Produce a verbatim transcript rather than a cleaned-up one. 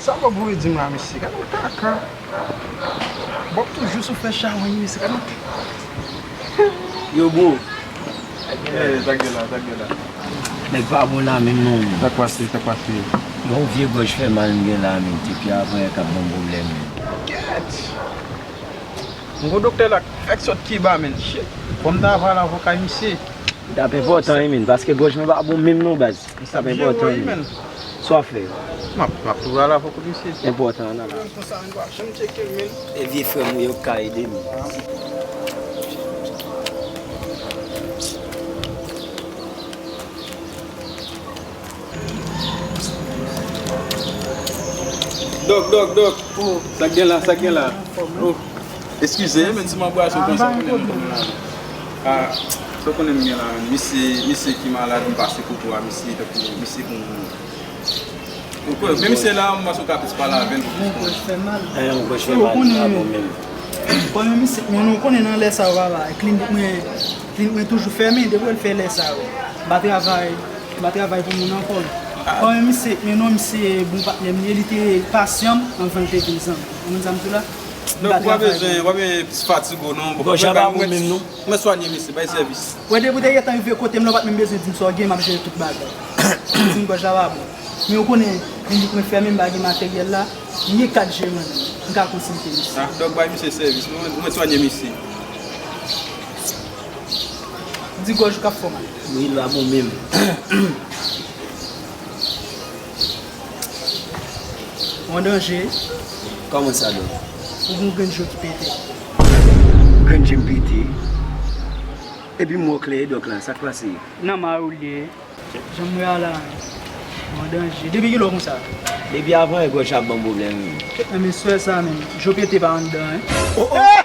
Sa Bob voye di m la, mesye? Gade yon kaka. Bob toujou sou fè chawony, mesye. Gade yon... Yo, bro. Eh, sa k gen la, sa k gen la? Nèg pa bon la menm non. Sa k pase, sa k pase? Yon vye gòj fè mal m gen la menm. Depi avan yè k ap ban m pwoblèm menm. Kèt! M gon doktè la k fèk sot Kiba, menn. Shit. Fò m ta va al avoka misye. T ap enpòtan wi, menn, paske gòj mwen pa bon menm non, baz. T ap enpòtan wi, menn. Sa w ap fè? M ap, m ap touve al avoka misye. Enpòtan, nan la. Konsa, m pa janm tcheke l, menn. E vye frè m wi, yo ka ede m. Dòk, dòk, dòk. Sa k gen la, sa k gen la? Oh, eskize, men ti m ap brase w konsa, ou konnen m konn la. Ah, sa w konnen m gen la, men misye, misye ki malad, m pase kote w a, misye, tankou misye konn... Ou konnen, men misye la, m panse w ka plis pale avè l pou plis konnen. Yon gòj fè mal. Eh, yon gòj fè mal, li pa bon menm. Kòman misye, men nou konnen nan lè sa yo, papa, klinik mwen, klinik mwen toujou fèmen, depi w fè lè sa yo. M pa travay, m pa travay pou moun ankò. Kòman misye, men non, misye bon patnè m ye, li te pasyan m anvan l te vin zanmi m. Ou konn sa m di w la? Donk, ou pa bezwen, ou pa bezwen plis fatige w non. Gòj la pa bon menm non. Mwen swanye misye, bay sèvis. Wè, depi w te gentan rive kote m la, ou pa t menm bezwen di m sa w gen, m ap jere tout bagay. Ou di m gòj la pa bon. Men ou konnen, klinik mwen fèmen, m pa gen materyèl la, m gen kat jeran nan men m, m ka konsilte misye. Ah, dòk bay misye sèvis, mwen, mwen swanye misye. Di gòj ou k ap fè w mal. Wi, l pa bon menm. Ou an danje. Kòman sa, dòk? Ou gen yon grenn je w ki pete. Grenn je m pete? Epi m wè w klè, dòk la, sa k pase? Nan mari w l ye. Jan m wè a la, ou an danje. Depi kilè w konsa? Depi avan yè gòj ap ban m pwoblèm wi. Kèt nan men swè sa menm. Je w pete pa anndan, en. Oh, oh!